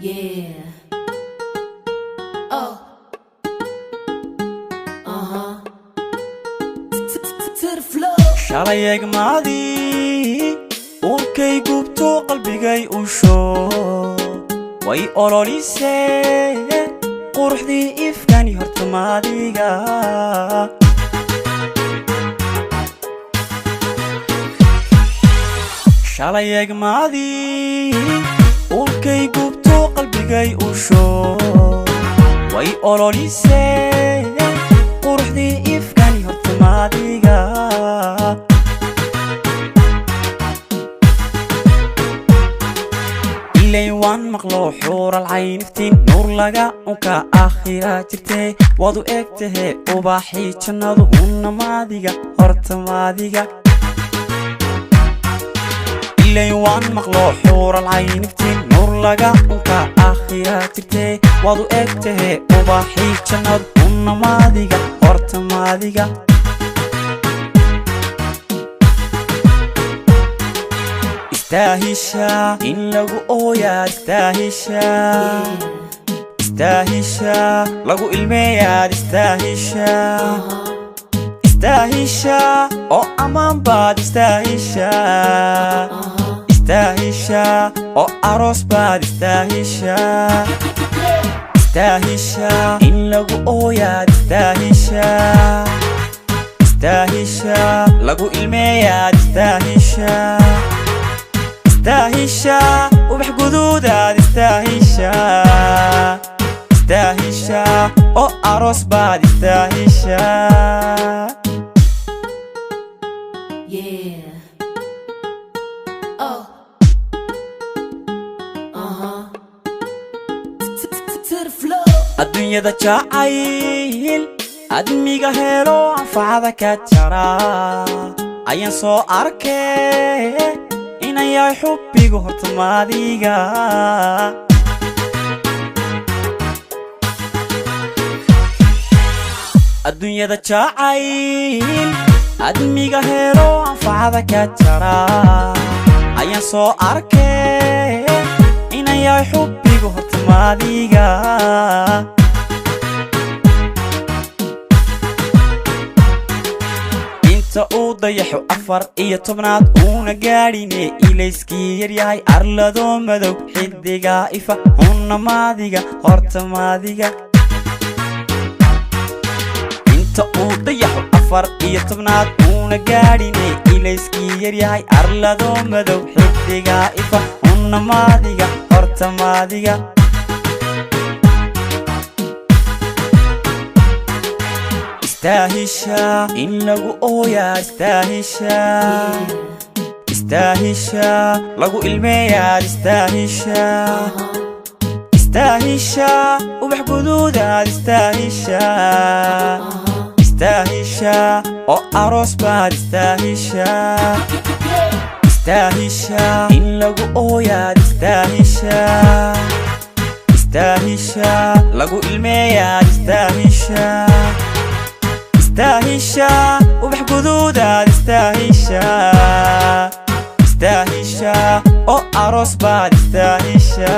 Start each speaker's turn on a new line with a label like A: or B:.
A: Yeah. Oh. Uh-huh. To the floor.
B: Shalay egmaadii uurkay gubto, qalbigay usho way ololisee. Quruxdii ifkani horta maadiga. Shalay egmaadii uurkay gubto, qalbigay usho way ololisee. Quruxdii ifkani horta maadiga. Ilayn waan maqlo xuural cayniftiin, nuur laga unka aakhira jirtee. Waad u eg tahe ubaxii jannadu, unna maadiga, horta maadiga. Ilayn waan maqlo xuural cayniftiin, nuur laga unka aakhira jirtee. Waad u eg tahe ubaxii jannadu, unna maadiga, horta maadiga. Istaahisha in lagu ooyaad, istaahisha, istaahisha lagu ilmeeyaad, istaahisha, istaahisha oo ammaan baad, istaahisha, istaahisha oo aroos baad, istaahisha, istaahisha in lagu ooyaad, istaahisha, istaahisha lagu ilmeeyaad, istaahisha, istaahisha ubax guduudaad, istaahisha, istaahisha oo aroos baad, istaahisha.
A: Yeah. Oh. Uh-huh. To the floor.
B: Adduunyada jacayl admiga helo anfacada ka jara ayaan soo arkay inan yahay xubbigu horta maadiga. Adduunyada jacayl admiga helo anfacada ka jara ayaan soo arkay inan yahay xubbigu horta maadiga. Inta uu dayaxo 14aad uuna gaadhine, ilayskii yaryahay arladoo madow, xidigaa ifa, hunna maadiga, horta maadiga. Inta uu dayaxo 14aad uuna gaadhine, ilayskii yaryahay arladoo madow, xidigaa ifa, hunna maadiga, horta maadiga. Istaahisha in lagu ooyaa, istaahisha, istaahisha lagu ilmeeyaad, istaahisha, istaahisha ubax guduudaad, istaahisha, istaahisha oo aroos baad, istaahisha, istaahisha in lagu ooyaad, istaahisha, istaahisha lagu ilmeeyaad, istaahisha, istaahisha ubax guduudaad, istaahisha, istaahisha oo aroos baad, istaahisha.